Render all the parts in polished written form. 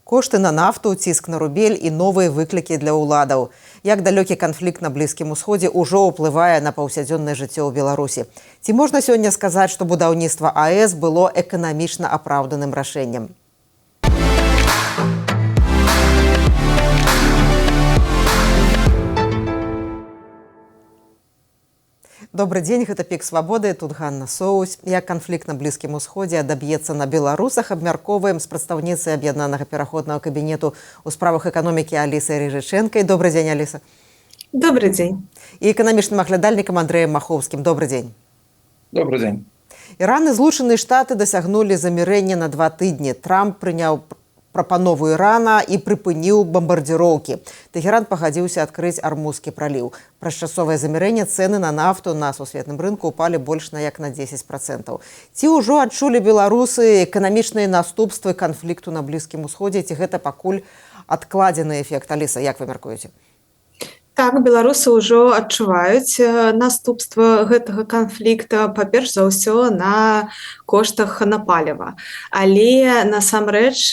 Кошты на нафту, ціск на рубель і новыя выклікі для ўладаў. Як далёкі канфлікт на Блізкім Усходзе ўжо ўплывае на паўсядзённае жыццё ў Беларусі? Ці можна сёння сказаць, што будаўніцтва АЭС было эканамічна апраўданым рашэннем? Добры дзень, гэта «Пік свабоды», тут Ганна Соусь. Як канфлікт на Блізкім Усходзе адаб'ецца на беларусах, абмяркоўваем з прадстаўніцай Аб'яднанага пераходнага кабінету ў справах эканомікі Алісай Рыжычэнкай. Добры дзень, Аліса. Добры дзень. І эканамічным аглядальнікам Андрэем Махоўскім. Добры дзень. Добры дзень. Іран і Злучаныя Штаты дасягнулі замірэння на 2 тыдні. Трамп прыняў прапанову Ірана і прыпыніў бамбардзіроўкі. Тэгеран пагадзіўся адкрыць Армузскі праліў. Праз часовае замірэнне цэны на нафту на сусветным рынку упалі больш на як на 10%. Ці ўжо адчулі беларусы эканамічныя наступствы канфлікту на Блізкім Усходзе, ці гэта пакуль адкладзены эфект? Аліса, як вы мяркуеце? Так, беларусы ўжо адчуваюць наступства гэтага канфлікта, па-перш за ўсё на коштах на паліва. Але насамрэч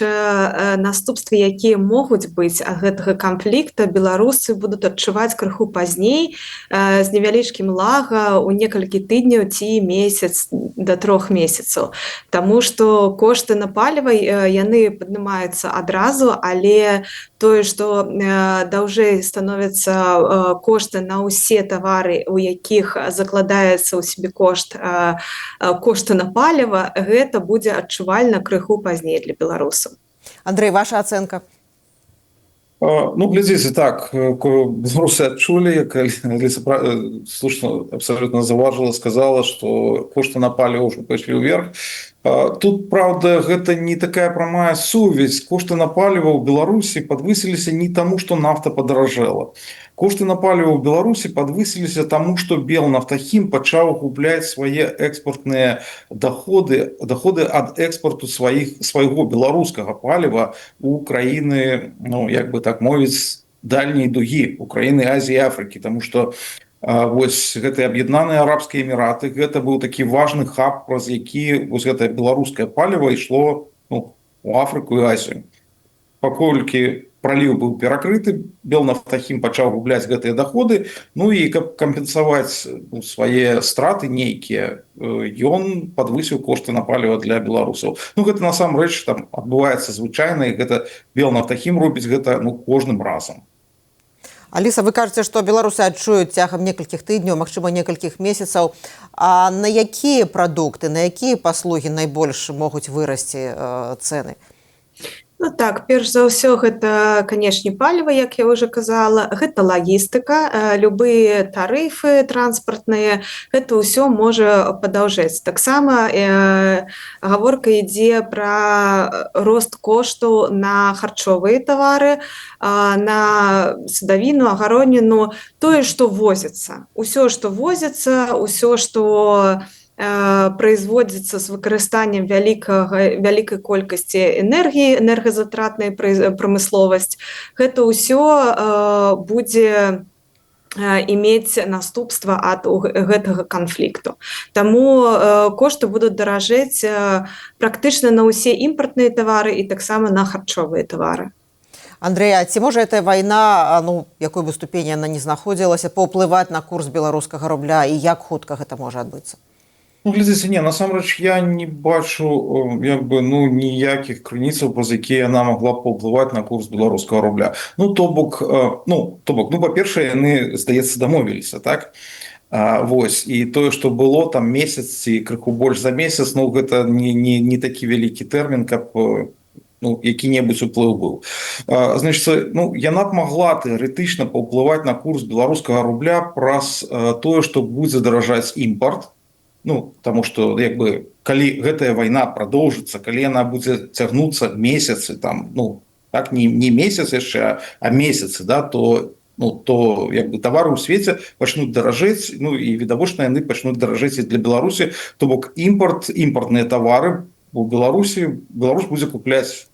наступствы, якія могуць быць ад гэтага канфлікта, беларусы будуць адчуваць крыху пазней, з невялічкім лага у некалькі тыдняў ці месяц да 3 месяцаў. Таму што кошты на паліва, яны паднымаюцца адразу, але тое, што даўжэй становіцца кошты на ўсе тавары, у якіх закладаецца ў сабекошт кошты на паліва, гэта будзе адчувальна крыху пазней для беларусаў. Андрэй, ваша ацэнка? Ну, глядзіце, так, беларусы адчулі, Аліса слушна абсолютно заўважыла, сказала, што кошты на паліва ўжо пайшлі ўверх. Тут, праўда, гэта не такая прамая сувязь. Кошты на паліва ў Беларусі падвысіліся не таму, што нафта падаражэла. Кошты на паліва ў Беларусі падвысіліся таму, што Белнафтахім пачаў губляць свае экспартныя доходы, доходы ад экспарту свайго беларускага паліва у краіны, ну, як бы так мовіць, дальняй дугі, у краіны Азіі і Афрыкі, таму што вось гэтыя Аб'яднаныя Арабскія Эміраты, гэта быў такі важны хаб, праз які вось гэтае беларускае паліва ішло, ну, у Афрыку і Азію. Паколькі праліў быў перакрыты, Белнафтахім пачаў губляць гэтыя доходы, ну і каб кампенсаваць, ну, свае страты нейкія, ён падвысіў кошты на паліва для беларусаў. Ну, гэта насамрэч там адбываецца звычайна, і гэта Белнафтахім робіць гэта, ну, кожным разам. Аліса, вы кажаце, што беларусы адчуюць цягам некалькіх тыдняў, магчыма, некалькіх месяцаў. А на якія прадукты, на якія паслугі найбольш могуць вырасці цэны? Ну так, перш за ўсё гэта, канешне, паліва, як я ўжо казала, гэта лагістыка, любыя тарыфы транспартныя, гэта ўсё можа падаўжэць. Таксама гаворка ідзе пра рост коштаў на харчовыя тавары, на садавіну, агародніну, тое, што возіцца. Усё, што возіцца, ўсё, што производится з выкарыстаннем вялікай колькасці энергіі, энергазатратная прамысловасць, гэта ўсё будзе иметь наступства ад гэтага канфлікту. Таму кошты будуць даражэць практычна на ўсе імпартныя тавары і таксама на харчовыя тавары. Андрэй, а ці можа гэтая вайна, ну, якой бы ступені яна не знаходзілася, паўплываць на курс беларускага рубля, і як хутка гэта можа адбыцца? Ну, глядзіце, не, насамрэч я не бачу як бы, ну, ніякіх крыніцаў, праз якія яна могла б паўплываць на курс беларускага рубля. Ну, то бок, ну, па-першае, яны, здаецца, дамовіліся, так? Вось, і тое, што было там месяц ці крыху больш за месяц, ну, гэта не такі вялікі тэрмін, каб ну, які-небудзь уплыў быў. Значит, ну, яна б магла тэарэтычна паўплываць на курс беларускага рубля праз тое, што будзе даражаць імпарт. Ну, таму што як бы калі гэтая вайна прадоўжыцца, калі яна будзе цягнуцца месяцы там, ну, так, не месяц яшчэ, а месяцы, да, то, ну, то як бы тавары ў свеце пачнуць даражэць, ну і відавочна, яны пачнуць даражэць і для Беларусі, то бок імпартныя тавары у Беларусі Беларусь будзе купляць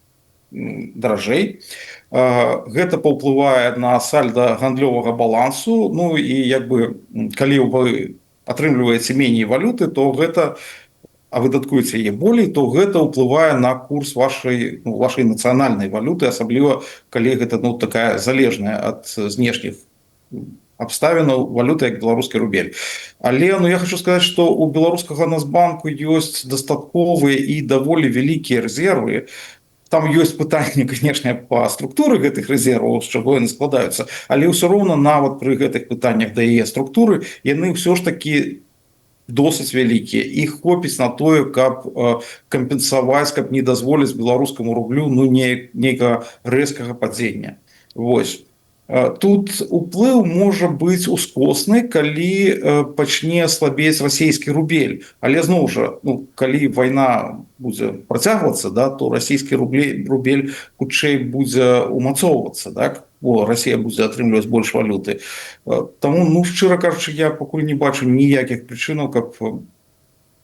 даражэй. Гэта паўплывае на сальда гандлёвага балансу, ну і як бы калі вы атрымліваеце меней валюты, то гэта а выдаткуеце яе болей, то гэта ўплывае на курс вашай, ну, вашай нацыянальнай валюты, асабліва калі гэта, ну, такая залежная ад знешніх абставінаў валюта, як беларускі рубель. Але, ну, я хочу сказать, что у беларускага Нацбанку ёсць дастатковыя і даволі вялікія рэзервы. Там ёсць пытанне, конечно, по структуры гэтых рэзерваў, з чаго яны складаюцца, але ўсё роўна нават пры гэтых пытаннях да яе структуры яны ўсё ж таки досыць вялікія і хопіць на тое, каб кампенсаваць, каб не дазволіць беларускаму рублю, ну, не нейкага рэзкага падзення. Вось. Тут уплыў можа быць ускосны, калі пачне слабець расійскі рубель. Але зноў жа, ну, калі вайна будзе працягвацца, да, то расійскі рубель хутчэй будзе умацоўвацца, так? Бо Расія будзе атрымліваць больш валюты. Таму, ну, шчыра кажучы, я пакуль не бачу ніякіх прычынаў, каб,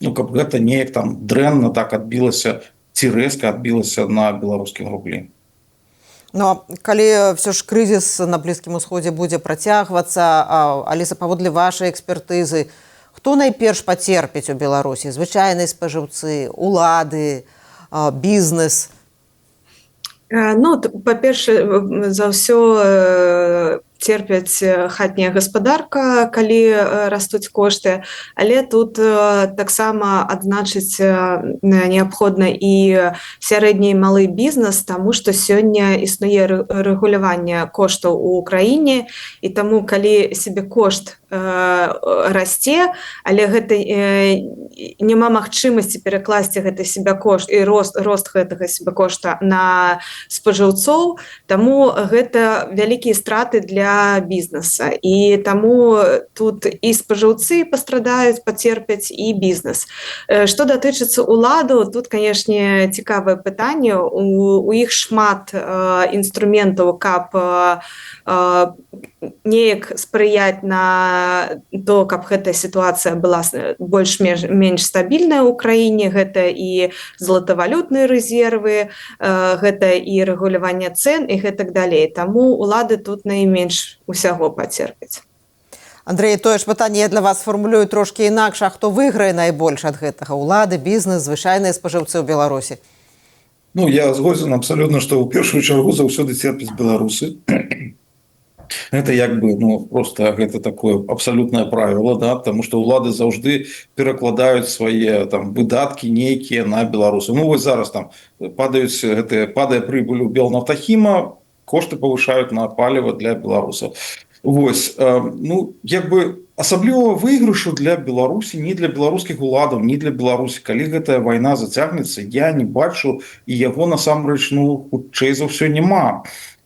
ну, каб гэта неяк там дрэнна так адбілася ці рэзка адбілася на беларускім рублі. Но калі все ж крызіс на Блізкім Усходзе будзе працягвацца, Аліса, паводле вашай экспертызы, хто найперш пацерпіць у Беларусі? Звычайныя спажыўцы, улады, бізнес? Ну, па-першае за ўсё, церпяць хатняя гаспадарка, калі растуць кошты, але тут таксама адзначыць неабходна і сярэдні, малы бізнес, таму што сёння існуе рэгуляванне коштаў у краіне, і таму, калі сабекошт расце, але гэта няма магчымасці перакласці гэты себякошт і рост гэтага себякошта на спажыўцоў, таму гэта вялікія страты для бізнеса, і таму тут і спажыўцы пастрадаюць, пацерпяць, і бізнес. Што датычыцца уладу, тут, канешне, цікавае пытанне. У іх шмат інструментаў, каб неяк спрыяць на то, каб гэтая сітуацыя была больш менш стабільная ў краіне. Гэта і золотавалютныя рэзервы, гэта і рэгуляванне цен і гэтак далей. Таму улады тут найменш усяго пацерпяць. Андрей, тое ж пытанне я для вас фармулюю трошки інакш: а хто выйграе найбольш ад гэтага? Улады, бізнес, звычайныя спажыўцы ў Беларусі? Ну, я згодзен абсалютна, што ў першую чаргу заўсёды церпяць беларусы. Это як бы, ну, просто гэта такое абсалютнае правило, да, потому что улады заўжды перакладаюць свае там выдаткі нейкія на беларусаў. Ну, вось зараз там падаюць гэтыя падае прыбыль у Белнафтахіма, кошты павышаюць на паліва для беларусаў. Вось, ну, як бы асаблівага выйгрышу для Беларусі, ні для беларускіх уладаў, ні для Беларусі, калі гэтая вайна зацягнецца, я не бачу, і яго насамрэч, ну, хутчэй за ўсё, няма.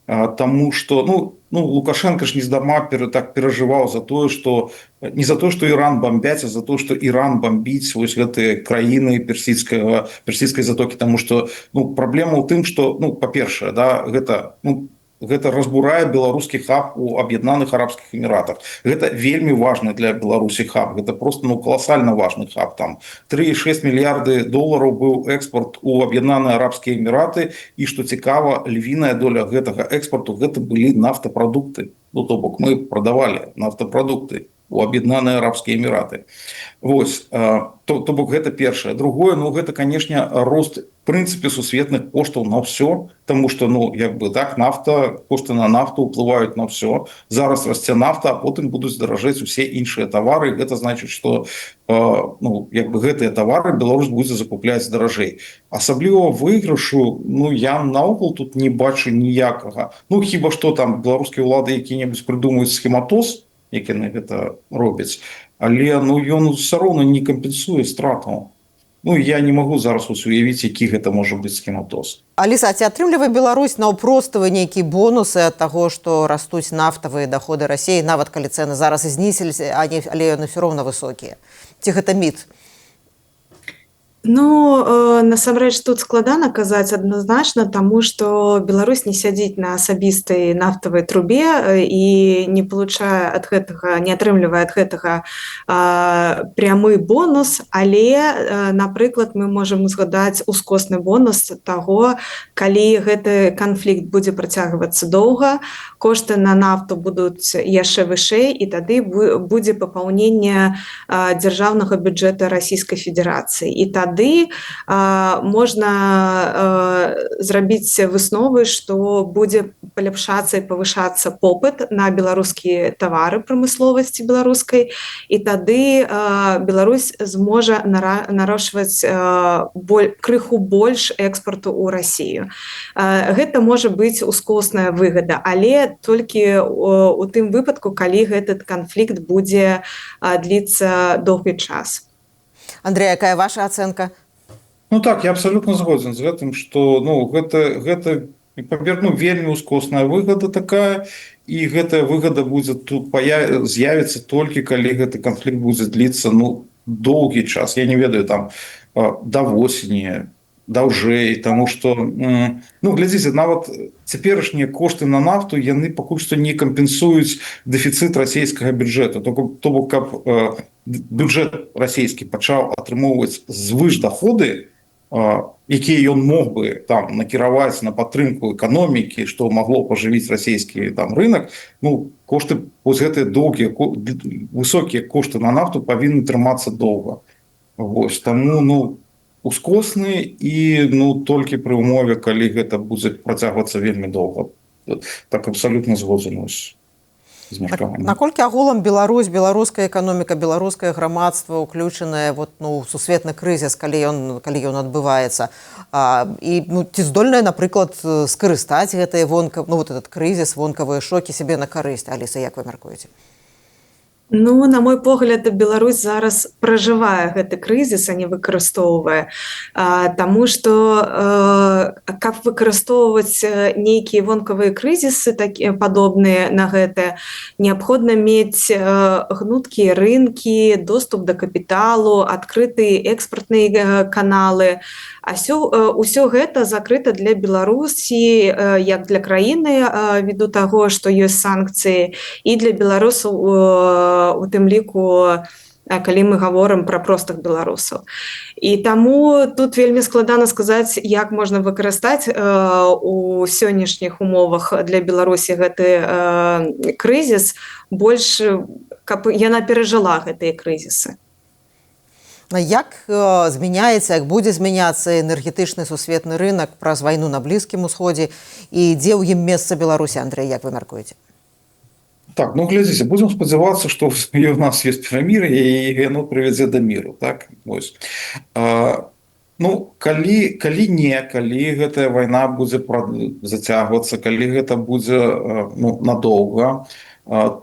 Таму что, ну, Лукашенко ж нездарма так перажываў за тое, что не за то, что Иран бомбяць, а за то, что Иран бомбіць вось гэтыя краіны Персідскай затокі, тому что, ну, праблема ў тым, что, ну, па-першае, да, гэта, ну, гэта разбурае беларускі хаб у Аб'яднаных Арабскіх Эміратах. Гэта вельмі важны для Беларусі хаб, гэта просто, ну, каласальна важны хаб. Там 3,6 мільярды долараў быў экспорт у Аб'яднаныя Арабскія Эміраты, і, што цікава, львіная доля гэтага экспорту — гэта былі нафтапрадукты. Ну, то бок мы прадавалі нафтапрадукты у Аб'яднаныя Арабскія Эміраты. Вось, то бок гэта першае. Другое, ну, гэта, канешне, рост прынцыпе сусветных коштаў на ўсё, тому что, ну, як бы так, нафта, кошты на нафту ўплываюць на ўсё. Зараз расце нафта, а потым будуць даражэць усе іншыя тавары. Гэта значыць, что, ну, як бы гэтыя тавары Беларусь будзе закупляць даражэй. Асабліва выйгрышу, ну, я наогул тут не бачу ніякага. Ну, хіба што там беларускія ўлады які-небудзь прыдумаюць схематоз, як яны гэта робяць, але, ну, ён все роўна не кампенсуе страту. Ну, я не магу зараз уявіць, які гэта можа быць схематоз. Аліса, ці атрымлівае Беларусь наўпроставы нейкія бонусы ад таго, што растуць нафтавыя доходы Расіі, нават калі цэны зараз і знізіліся, але яны все роўна высокія? Ці гэта міт? Ну, насамрэч тут складана казаць адназначна, таму што Беларусь не сядзіць на асабістай нафтавай трубе і не получае ад гэтага, не атрымлівае ад гэтага прямы бонус, але, напрыклад, мы можам узгадаць ускосны бонус таго, калі гэты канфлікт будзе працягвацца доўга. кошты на нафту будуць яшчэ вышэй, і тады будзе папаўненне дзяржаўнага бюджэта Расійскай Федэрацыі. І тады можна зрабіць высновы, што будзе паляпшацца і павышацца попыт на беларускія тавары прамысловасці беларускай, і тады Беларусь зможа нарошчваць крыху больш экспарту ў Расію. Гэта можа быць ускосная выгада, але толькі у тым выпадку, калі гэты канфлікт будзе дліцца доўгі час. Андрей, якая ваша ацэнка? Ну так, я абсолютно згодзен з гэтым, что, ну, гэта ну, вельмі ускосная выгада такая, і гэтая выгада будзе тут з'явіцца толькі калі гэты канфлікт будзе дліцца, ну, доўгі час, я не ведаю, там, да восені, даўжэй, тому что, ну, глядзіце, нават цяперашнія кошты на нафту, яны пакуль што не кампенсуюць дэфіцыт расійскага бюджэту. То бок, каб бюджэт расійскі пачаў атрымоўваць звышдаходы, якія ён мог бы там накіраваць на падтрымку эканомікі, што магло пажывіць расійскі там рынок, ну, кошты вось гэтыя доўгія, высокія кошты на нафту павінны трымацца доўга. Вось таму, ну, ускосны і, ну, толькі пры умове, калі гэта будзе працягвацца вельмі доўга. Так, абсалютна згодзен вось. Наколькі агулам Беларусь, беларуская эканоміка, беларускае грамадства ўключанае вот, ну, сусветны крызіс, калі ён адбываецца, і, ну, ці здольная, напрыклад, скарыстаць гэтыя вонка, ну, вот этот крызіс, вонкавыя шокі сябе на карысць? Аліса, як вы мяркуеце? Ну, на мой погляд, Беларусь зараз пражывае гэты крызіс, а не выкарыстоўвае. Таму што каб выкарыстоўваць нейкія вонкавыя крызісы, такія, падобныя на гэтыя, неабходна мець гнуткія рынкі, доступ да капіталу, адкрытыя экспартныя каналы. А ўсё гэта закрыта для Беларусі як для краіны ввиду таго, што ёсць санкцыі, і для беларусаў у тым ліку, калі мы гаворым пра простых беларусаў. І таму тут вельмі складана сказаць, як можна выкарыстаць у сённяшніх умовах для Беларусі гэты крызіс больш, каб яна перажыла гэтыя крызісы. Як змяняецца, як будзе змяняцца энергетычны сусветны рынок праз вайну на Блізкім Усходзе і дзе ў ім месца Беларусі? Андрей, як вы мяркуеце? Так, ну, глядзіце, будзем спадзявацца, што у нас есть перамір'е і яно прывядзе да міру, так? Вось. Ну, калі не, калі гэтая вайна будзе зацягвацца, калі гэта будзе, ну, надоўга,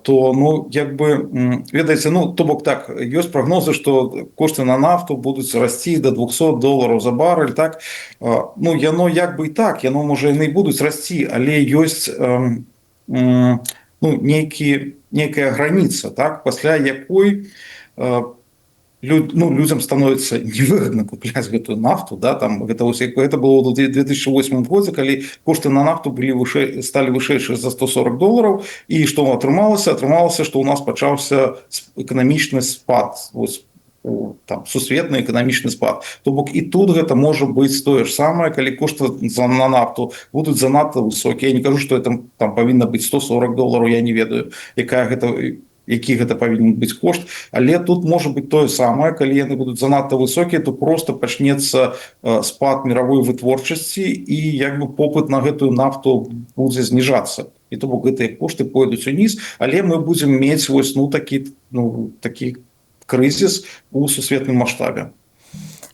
то, ну, як бы, ведаеце, ну, то бок так, ёсць прагнозы, што кошты на нафту будуць расці до 200 долараў за барэль, так? Ну, яно як бы і так, яно можа, яны і будуць расці, але ёсць ну, некая граніца, так, пасля якой ну, людзям становится невыгодно купляць гэтую нафту, да, там гэта вось, як гэта было ў 2008 годзе, калі кошты на нафту былі вышэй, сталі вышэйшыя за 140 долараў, і што атрымалася? Атрымалася, што у нас пачаўся эканамічны спад, вось, там сусветны эканамічны спад. То бок і тут гэта можа быць тое ж самае, калі кошты на нафту будуць занадта высокія. Я не кажу, что это там павінна быць 140 долараў, я не ведаю, якая гэта які гэта павінен быць кошт, але тут можа быць тое самае: калі яны будуць занадта высокія, то просто пачнецца спад мировой вытворчасці, і як бы попыт на гэтую нафту будзе зніжацца, і то бок гэтыя кошты пойдуць уніз, але мы будзем мець вось, ну, такі крызіс у сусветным маштабе.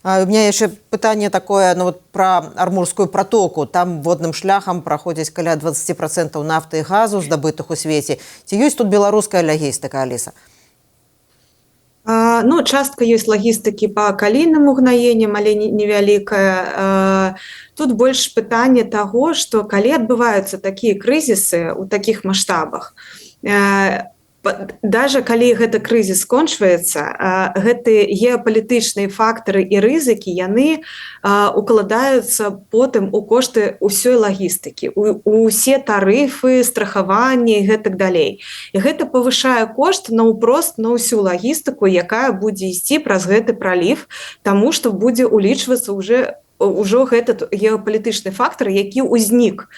У меня яшчэ пытанне такое, ну, вот, пра Армурскую протоку. Там водным шляхам праходзіць каля 20% нафты і газу, здабытых у свеце. Ці ёсць тут беларуская лагістыка, Аліса? Ну, частка ёсць лагістыкі па калійным угнаенням, але невялікая. Тут больш пытанне таго, што калі адбываюцца такія крызісы ў такіх маштабах, даже калі гэты крызіс скончваецца, гэты геапалітычныя фактары і рызыкі, яны укладаюцца потым у кошты ўсёй лагістыкі, усе тарыфы, страхаванне і гэтак далей. І гэта павышае кошт наўпрост на ўсю лагістыку, якая будзе ісці праз гэты праліў, таму што будзе улічвацца уже ўжо гэты геапалітычны фактар, які ўзнік.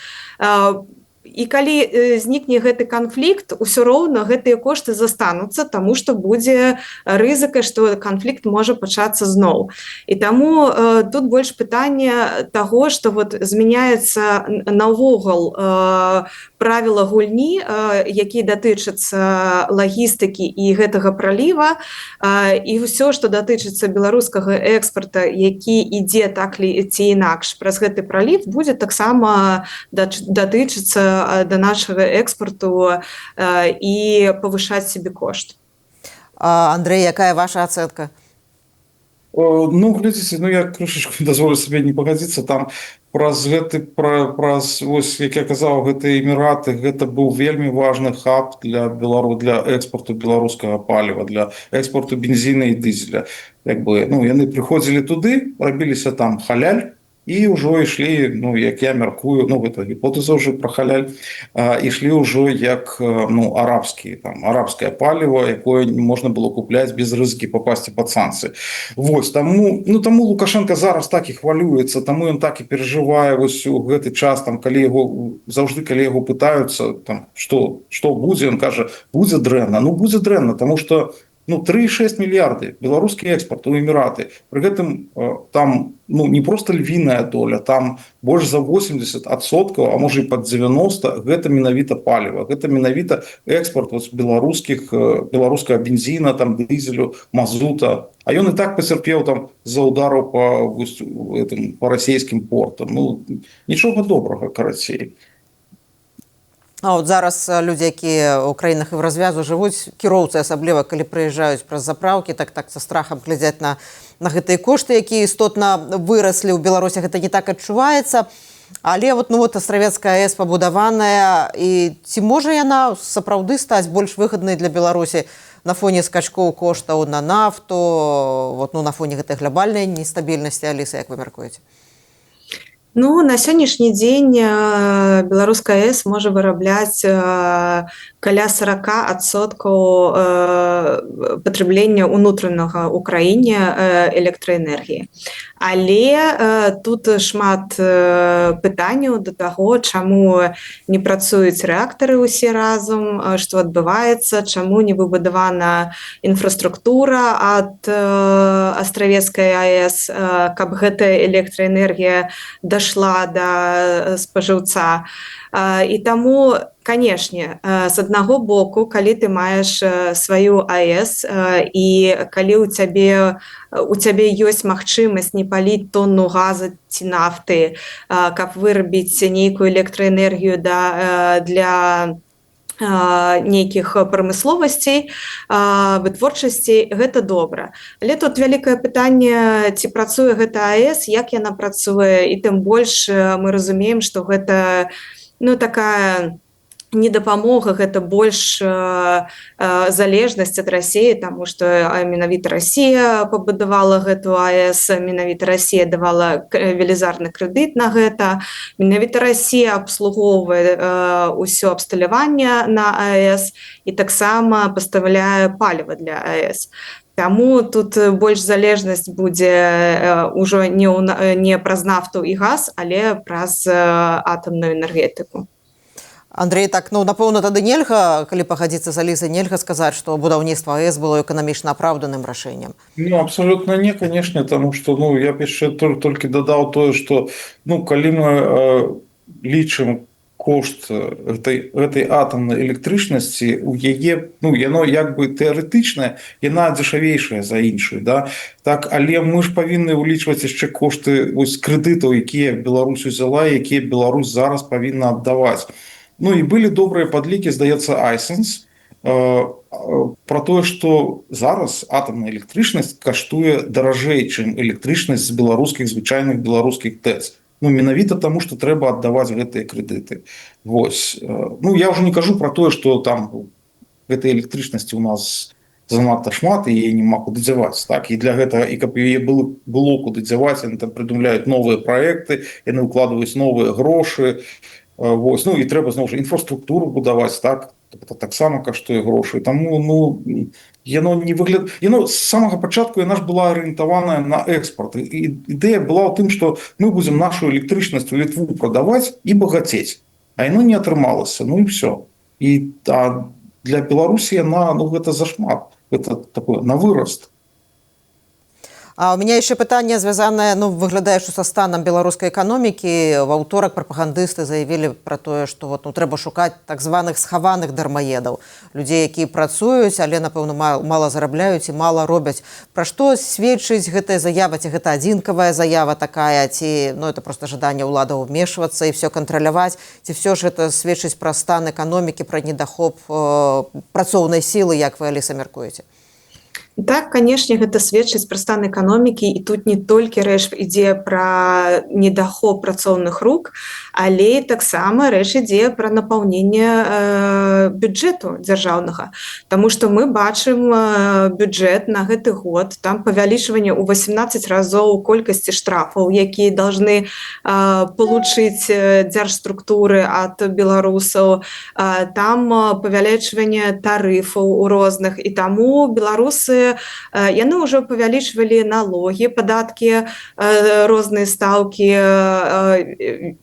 І калі знікне гэты канфлікт, усё роўна гэтыя кошты застануцца, таму што будзе рызыка, што канфлікт можа пачацца зноў. І таму тут больш пытанне таго, што вот змяняецца наогул правіла гульні, якія датычацца лагістыкі і гэтага праліва, і ўсё, што датычыцца беларускага экспорта, які ідзе так ли ці інакш праз гэты пралів, будзе таксама датычыцца да нашага экспорту і павышаць сабекошт. Андрей, якая ваша ацэнка? Ну, глядзіце, ну, я крышачку дазволю сабе не пагадзіцца там праз гэты праз вось, як я казаў, гэты Эміраты, гэта быў вельмі важны хаб для белару для экспорту беларускага паліва, для экспорту бензіна і дызеля. Як бы, ну, яны прыходзілі туды, рабіліся там халяль і ўжо ішлі, ну, як я мяркую, ну, гэта гіпотэза ўжо пра халяль, ішлі ўжо як, ну, арабскі, там, арабскае паліва, якое можна было купляць без рызыкі папасці пад санкцыі. Вось таму, ну, таму Лукашенко зараз так і хвалюецца, таму ён так і перажывае вось у гэты час там, калі яго заўжды, калі яго пытаюцца там, что будзе, ён кажа: «Будзе дрэнна». Ну, будзе дрэнна, таму что, ну, 3,6 мільярды беларускі экспорт у Эміраты, пры гэтым там, ну, не просто львиная доля, там больш за 80%, а можа, і под 90, гэта менавіта паліва, гэта менавіта экспорт вот беларускіх беларускага бензина там, дызелю, мазута. А ён і так пацярпеў там за удару по этом, по расійскім портам. Ну, нічога добрага, карацей. А от зараз людзі, якія ў краінах Еўразвязу жывуць, кіроўцы асабліва, калі прыязджаюць праз запраўкі, так са страхам глядзяць на гэтыя кошты, якія істотна выраслі. Ў Беларусі гэта не так адчуваецца. Але вот, ну, вот Астравецкая АЭС пабудаваная, і ці можа яна сапраўды стаць больш выгаднай для Беларусі на фоне скачкоў коштаў на нафту, вот, ну, на фоне гэтай глобальнай нестабільнасці? Аліса, як вы мяркуеце? Ну, на сённяшні дзень беларуская АЭС можа вырабляць каля 40% патрэблення унутранага ў краіне электраэнергіі. Але тут шмат пытанняў да таго, чаму не працуюць рэактары ўсе разам, што адбываецца, чаму не выбудавана інфраструктура ад Астравецкай АЭС, каб гэтая электраэнергія дашла да спажыўца. І таму, канешне, з аднаго боку, калі ты маеш сваю АЭС і калі у цябе ёсць магчымасць не паліць тонну газа ці нафты, каб вырабіць нейкую электраэнергію для нейкіх прамысловасцей, вытворчасці, гэта добра. Але тут вялікае пытанне, ці працуе гэта АЭС, як яна працуе, і тым больш мы разумеем, што гэта, ну, такая не дапамога, гэта больш залежнасць ад Расіі, таму што менавіта Расія пабудавала гэту АЭС, менавіта Расія давала велізарны крэдыт на гэта, менавіта Расія абслугоўвае ўсё абсталяванне на АЭС і таксама пастаўляе паліва для АЭС. Таму тут больш залежнасць будзе ўжо не праз нафту і газ, але праз атамную энергетыку. Андрей, так, ну, напэўна, тады нельга, калі пагадзіцца з Алісай, нельга сказаць, што будаўніцтва АЭС было эканамічна апраўданым рашэннем. Ну, абсолютно не, конечно, тому что, ну, я б яшчэ толькі дадаў тое, что, ну, калі мы лічым кошт гэтай атамнай электрычнасці, у яе, ну, яно як бы тэарэтычна яна дзешавейшая за іншую, да, так, але мы ж павінны ўлічваць яшчэ кошты вось крэдытаў, якія Беларусь узяла, якія Беларусь зараз павінна аддаваць. Ну, і былі добрыя падлікі, здаецца, iSense, про тое, что зараз атамная электрычнасць каштуе даражэй, чым электрычнасць з беларускіх, звычайных беларускіх ТЭЦ. Ну, менавіта таму, что трэба аддаваць гэтыя крэдыты. Вось. Ну, я уже не кажу про тое, что там гэтай электрычнасці у нас занадта шмат і яе няма куды дзяваць. Так, і для гэтага, і каб яе было куды дзяваць, яны там прыдумляюць новыя праекты, яны ўкладваюць новыя грошы. Вось, ну, і трэба зноў жа інфраструктуру будаваць, так, это таксама каштуе грошы. Таму, ну, яно не выгляд, яно з самага пачатку, яна ж была арыентаваная на экспорт, і ідэя была ў тым, што мы будзем нашу электрычнасць у Літву прадаваць і багацець. А яно не атрымалася. Ну і все. І для Беларусі яна, ну, гэта зашмат, это такое на вырост. А у меня яшчэ пытанне, звязанае, ну, выглядае, што са станам беларускай эканомікі. Ва аўторак прапагандысты заявілі пра тое, што вот, ну, трэба шукаць так званых схаваных дармаедаў, людзей, якія працуюць, але, напэўна, мала зарабляюць і мала робяць. Пра што сведчыць гэтая заява? Ці гэта адзінкавая заява такая, ці, ну, это просто жаданне ўладаў вмешвацца і все кантраляваць, ці все ж гэта сведчыць пра стан эканомікі, пра недахоп працоўнай сілы? Як вы, Аліса, мяркуеце? Так, канешне, гэта сведчыць пра стан эканомікі, і тут не толькі рэч ідзе пра недахоп працоўных рук, але таксама рэч ідзе пра напаўненне бюджэту дзяржаўнага. Таму што мы бачым бюджэт на гэты год, там павялічванне ў 18 разоў колькасці штрафаў, якія должны получыць дзяржструктуры ад беларусаў, там павялічванне тарыфаў у розных, і таму беларусы, яны ўжо павялічвалі налогі, падаткі, розныя стаўкі,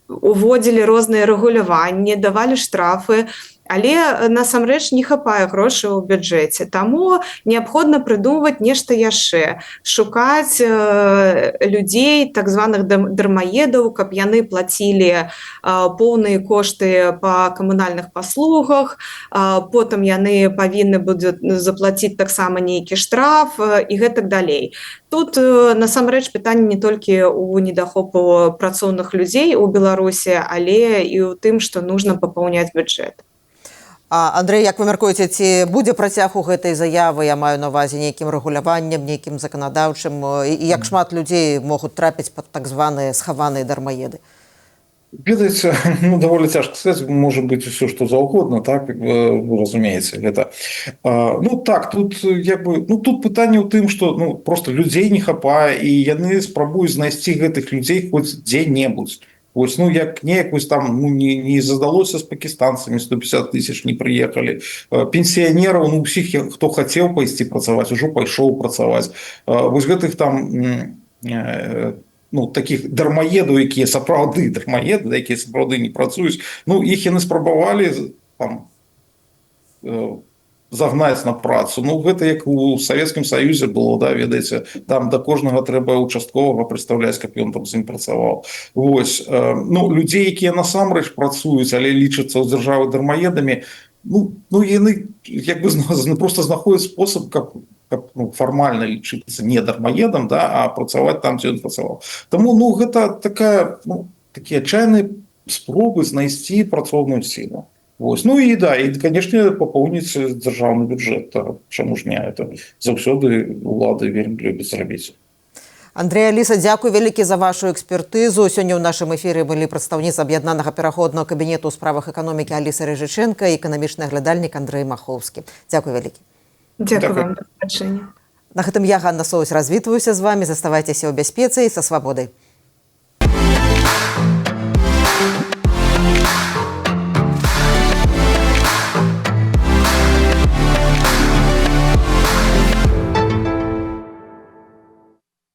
уводзілі розныя рэгуляванні, давалі штрафы, але насамрэч не хапае грошай у бюджэце. Таму неабходна прыдумваць нешта яшчэ, шукаць людзей, так званых дармаедаў, каб яны плацілі поўныя кошты па камунальных паслугах, потым яны павінны будуць заплаціць таксама нейкі штраф і гэтак далей. Тут насамрэч пытанне не толькі ў недахопу працоўных людзей у Беларусі, але і ў тым, што нужно папаўняць бюджэт. Андрей, як вы мяркуеце, ці будзе працяг у гэтай заявы, я маю на увазе нейкім рэгуляваннем, нейкім заканадаўчым, і як шмат людзей могуць трапіць пад так званыя схаваныя дармаеды? Ведаеце, ну, даволі цяжка сказаць, можа быць усё што заўгодна, так, вы разумееце гэта. Ну так, тут як бы, ну, тут пытанне ў тым, што, ну, просто людзей не хапае, і яны спрабуюць знайсці гэтых людзей хоць дзе-небудзь. Вось, ну, як неяк вось там, ну, не задалося з пакістанцамі, 150 тысяч не прыехалі. Пенсіянераў, ну, усіх, хто хацеў пайсці працаваць, ужо пайшоў працаваць. Вось гэтых там ну, таких дармаедаў, якія сапраўды дармаеды, якія сапраўды не працуюць, ну, іх яны спрабавалі там загнаць на працу. Ну, гэта як у Савецкім Саюзе было, да, ведаеце, там да кожнага трэба участковага прадстаўляць, каб ён там з ім працаваў. Вось, ну, людзей, якія насамрэч працуюць, але лічацца ў дзяржавы дармаедамі, ну, яны як бы просто знаходзяць спосаб, каб, ну, фармальна лічыцца не дармаедам, да, а працаваць там, дзе ён працаваў. Таму, ну, гэта такая, ну, такія адчайныя спробы знайсці працоўную сілу. Вось. Ну і да, і, конечно, папоўніць дзяржаўны бюджэт. Чаму ж не, это заўсёды улады вельмі любяць зрабіць. Андрей, Аліса, дзякуй вялікі за вашу экспертызу. Сёння ў нашым эфіры былі прадстаўніца Аб'яднанага пераходнага кабінету ў справах эканомікі Аліса Рыжычэнка і эканамічны аглядальнік Андрэй Махоўскі. Дзякуй вялікі. Дзякуй вам, да пабачэння. На гэтым я, Ганна Соус, развітваюся з вамі. Заставайцеся ў бяспецы і са свабодай.